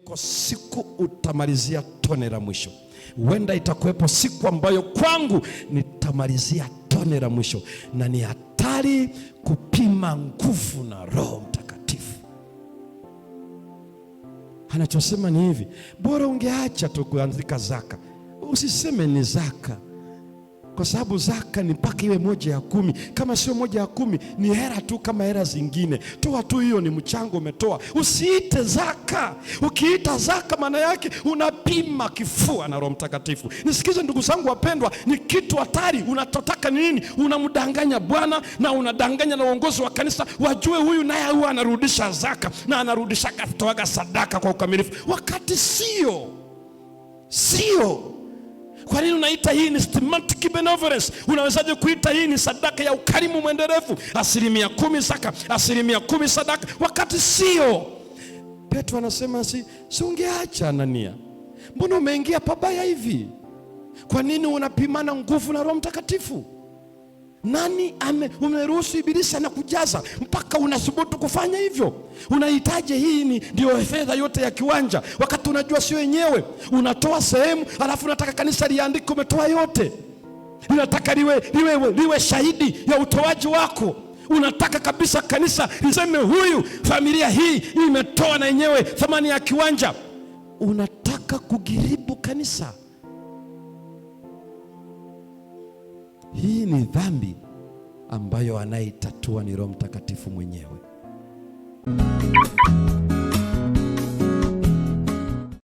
Iko siku utamalizia tone la mwisho. Huenda itakuwepo siku ambayo kwangu nitamalizia tone la mwisho, na ni hatari kupima nguvu na Roho Mtakatifu. Anachosema ni hivi, bora ungeacha tu kuandika zaka, usiseme ni zaka, kwa sababu zaka ni mpaka iwe 1/10. Kama sio 1/10 ni hera tu kama hera zingine. Toa tu, hiyo ni mchango umetoa, usiite zaka. Ukiita zaka, maana yake unapima kifua na Roho Mtakatifu. Nisikize ndugu zangu wapendwa, ni kitu hatari. Unatotaka ni nini? Unamdanganya Bwana na unadanganya na uongozi wa kanisa, wajue huyu naye huwa anarudisha zaka na anarudisha toaga sadaka kwa ukamilifu, wakati sio sio. Kwa nini unaita hii ni systematic benevolence? Unawezaje kuita hii ni sadaka ya ukarimu mwendelevu, 10% zaka, 10% sadaka, wakati sio? Petro anasema si ungeacha Anania, mbona umeingia pabaya hivi? Kwa nini unapimana nguvu na Roho Mtakatifu? Nani umeruhusu Ibilisi anakujaza mpaka unathubutu kufanya hivyo? Unahitaji hii ni ndio fedha yote ya kiwanja, wakati unajua sio yenyewe. Unatoa sehemu, alafu unataka kanisa liandike umetoa yote. Linataka liwe shahidi ya utoaji wako. Unataka kabisa kanisa liseme huyu, familia hii imetoa na yenyewe thamani ya kiwanja. Unataka kugiribu kanisa. Hii ni dhambi ambayo anaitatua ni Roho Mtakatifu mwenyewe.